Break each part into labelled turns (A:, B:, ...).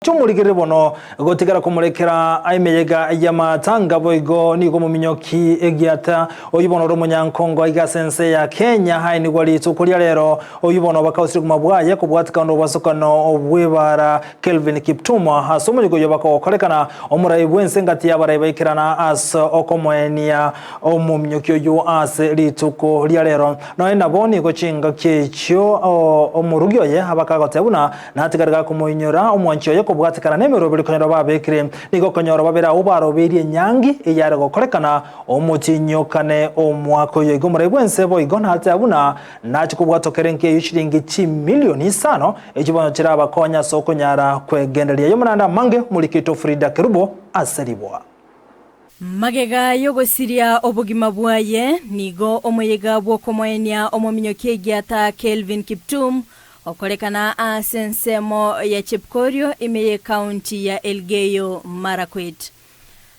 A: Chomorigerere bono gotigara komorekera emeyega y'amatanga boigo nigo omominyoki egiata oyio bono ore omonyankongo aiga ase ense ya Kenya aenigwa rituko ria rero oyio bono bakausire obogima bwaye kobwatikana nobwasokano bw'ebara Kelvin Kiptum ase omoyega oyio bakogokorekana omorai bw'ense engati y'abarai baikerana ase okomoenia omominyoki oyio ase rituko ria rero. Nonya nabo nigo chingaki echio omorugi oye abakagoteba buna Natigare gakomoinyora omwanchi oye kobwatekana nemeroberi konyora babekire. Nigo okonyora babere abwo barobeirie enyangi eyare gokorekana omotinyokane omwaka oyo igo omorai bwense boigo nateba buna nache kobwatokera enka eyio chiringi chimilioni isano echio bono chirabakonye ase okonyara kwegendereria. Yomonanda amange omoriki oito Frida Kerubo ase ribwa.
B: Magega y'ogosiria obogima bwaye, nigo omoyega bw'okomoenia omominyoki egiata Kelvin Kiptum okorekana ase ensemo ya Chepkorio ime y'ekaunti ya Elgeyo Marakwet.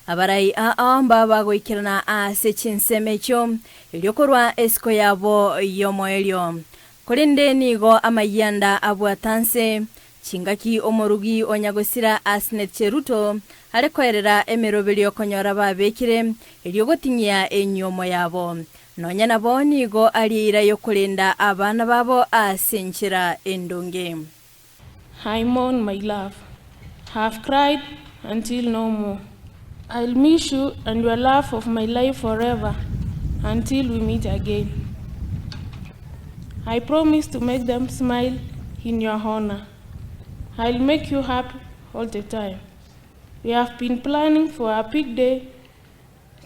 B: Abarai aa mbaba goikerana ase chinsemo echio erio korwa esiko yabo y'omoerio. Korende nigo amayianda abwata nse Chingaki omorugi o nyagosira Asneth Cheruto are koerera emeroberio konyora babekire erio goting'ia enyiomo yabo. Nonya nabo nigo arie eira y'okorenda abana babo ase enchera endonge.
C: I mourn my love, have cried until no more, I'll miss you and your love of my life forever until we meet again. I promise to make them smile in your honor. I'll make you happy all the time. We have been planning for a big day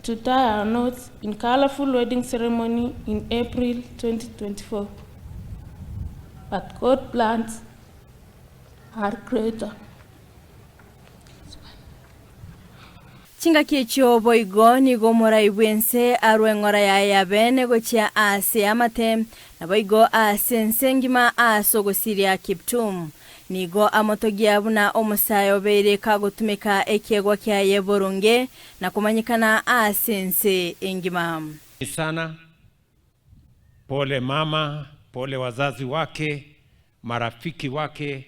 C: to tie our knots in colorful wedding ceremony in April 2024. But God plans are greater.
B: Chingaki echio boigo nigo omorai bw'ense arue eng'ora yaye ya beene gochia aase amate, naboigo aase ense engima aase ogosiria Kiptum. Nigo amotogia buna omosae obeire kagotumeka ekiegwa kiaye boronge na komanyekana aase ense engima.
D: Sana. Pole mama, pole wazazi wake, marafiki wake,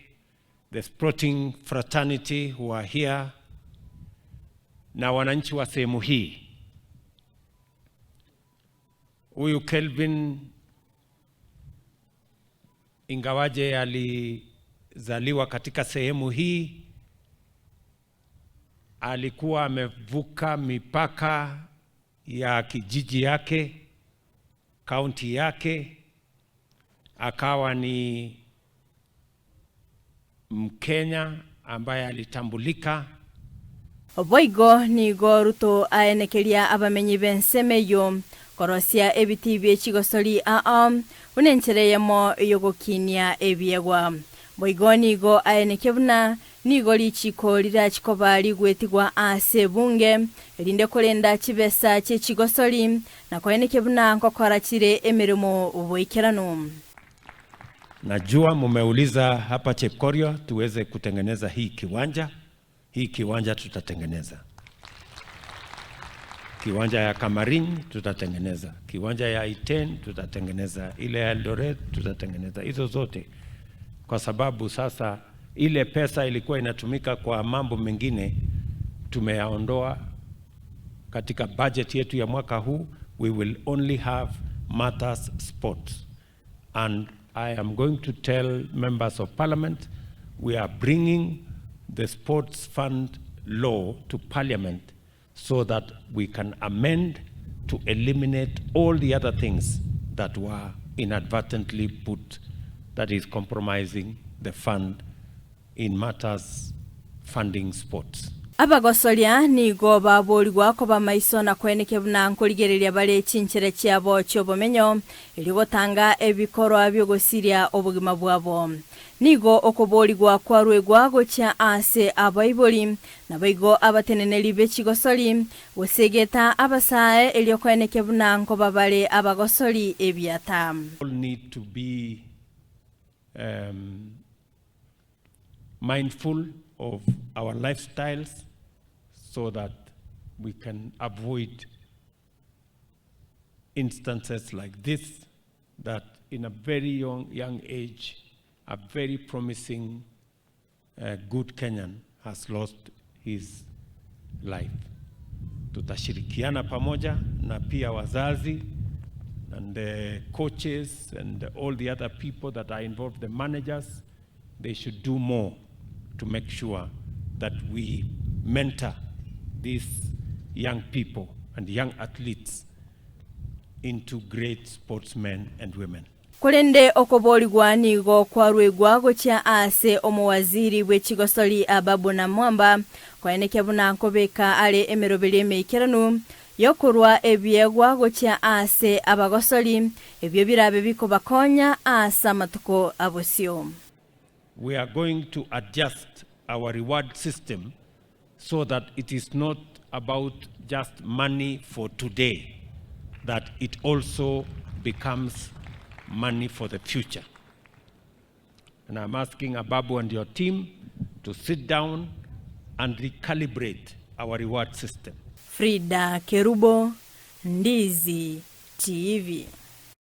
D: the sporting fraternity who are here na wananchi wa sehemu hii. Huyu Kelvin ingawaje alizaliwa katika sehemu hii, alikuwa amevuka mipaka ya kijiji yake, kaunti yake, akawa ni Mkenya ambaye alitambulika.
B: Boigo nigo Ruto aenekeria abamenyi b'ensemo eyio korosia ebitii bie chigosori aa buna enchera eyemo y'ogokinia ebiegwa. Boigo nigo aenekia buna Nigo richiiko rirachi koba rigwetigwa ase ebunge, erinde korenda chibesa chie chigosori, na koenekia buna nkokora chire emeremo boikeranu.
D: Najua mumeuliza hapa Chepkorio tuweze kutengeneza hii kiwanja, hii kiwanja tutatengeneza. Kiwanja ya Kamarin tutatengeneza, kiwanja ya Iten tutatengeneza, ile ya Eldoret tutatengeneza, hizo zote kwa sababu sasa ile pesa ilikuwa inatumika kwa mambo mengine tumeyaondoa katika budget yetu ya mwaka huu. We will only have matters sports and I am going to tell members of parliament we are bringing the sports fund law to parliament so that we can amend to eliminate all the other things that were inadvertently put that is compromising the fund in matters funding sports.
B: Abagosoria nigo baborigwa koba maiso na koenekia buna nkorigereria bare chinchera chiabo chi'obomenyo, erio gotanga ebikorwa bi'ogosiria obogima bwabo. Nigo okoboorigwa kwaruegwa gochia aase abaibori, naboigo abateneneri be chigosori, gose geta abasae, erio koenekia buna nkoba bare abagosori ebiata.
D: All need to be um, mindful of our lifestyles so that we can avoid instances like this that in a very young, young age, a very promising good Kenyan has lost his life. Tutashirikiana pamoja na pia wazazi and the coaches and all the other people that are involved, the managers, they should do more to make sure that we mentor these young people and young athletes into great sportsmen and women.
B: Korende okoborigwa nigo kwarwegwa gochia ase omowaziri bwe chigosori Ababu Namwamba, koenekia buna nkobeka are emeroberio emeikeranu yokorwa ebiegwa gochia ase abagosori, ebio birabe bikobakonya ase amatuko abosio.
D: We are going to adjust our reward system so that it is not about just money for today, that it also becomes money for the future. And I'm asking Ababu and your team to sit down and recalibrate our reward system.
B: Frida Kerubo, Ndizi TV.